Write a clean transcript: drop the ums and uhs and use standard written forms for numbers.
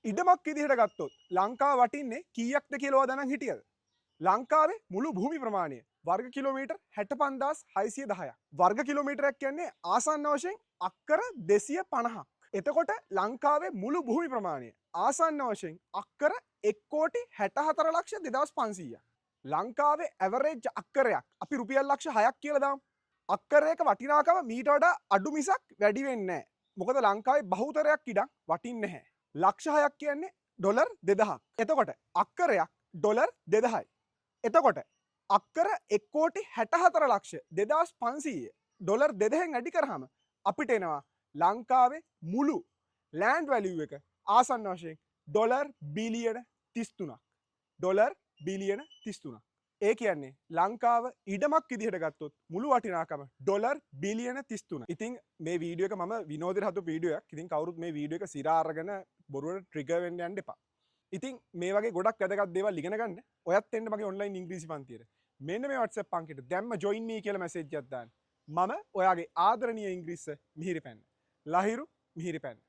ඉඩමක් විදිහට ගත්තොත් ලංකාව වටින්නේ කීයක්ද කියලා ඔයා දැනන් හිටියද? ලංකාවේ මුළු භූමි ප්‍රමාණය වර්ග කිලෝමීටර් 65,610ක්. වර්ග කිලෝමීටරයක් කියන්නේ ආසන්න වශයෙන් අක්කර 250ක්. එතකොට ලංකාවේ මුළු භූමි ප්‍රමාණය ආසන්න වශයෙන් අක්කර 1,64,02,500ක්. ලංකාවේ ඇවරේජ් අක්කරයක් අපි රුපියල් ලක්ෂ 6ක් කියලා දාමු. අක්කරයක වටිනාකම මීට වඩා අඩු මිසක් වැඩි වෙන්නේ නැහැ. මොකද ලංකාවේ බහුතරයක් ඉඩම් වටින්නේ නැහැ. ලක්ෂ 6ක් කියන්නේ ඩොලර් 2000ක්. එතකොට අක්කරයක් ඩොලර් 2000යි. එතකොට අක්කර 1,64,02,500 ඩොලර් 2000න් වැඩි කරාම අපිට එනවා ලංකාවේ මුළු ලෑන්ඩ් වැලියු එක ආසන්න වශයෙන් ඩොලර් බිලියන 33ක්. ඩොලර් බිලියන 33ක්. ඒ කියන්නේ ලංකාව ඉඩමක් විදිහට ගත්තොත් මුළු වටිනාකම ඩොලර් බිලියන 33. ඉතින් මේ වීඩියෝ එක මම විනෝදයට හදපු වීඩියෝ එකක්. ඉතින් කවුරුත් මේ වීඩියෝ එක සිරා අරගෙන බොරුවට ට්‍රිගර් වෙන්න යන්න එපා. ඉතින් මේ වගේ ගොඩක් වැදගත් දේවල් ඉගෙන ගන්න ඔයත් එන්න මගේ ඔන්ලයින් ඉංග්‍රීසි පන්තියට. මෙන්න මේ WhatsApp අංකෙට දැම්ම "ජොයින් මී" කියලා මැසේජ් එකක් දාන්න. මම ඔයාගේ ආදරණීය ඉංග්‍රීසි මිහිරිපැන්න. ලහිරු මිහිරිපැන්න.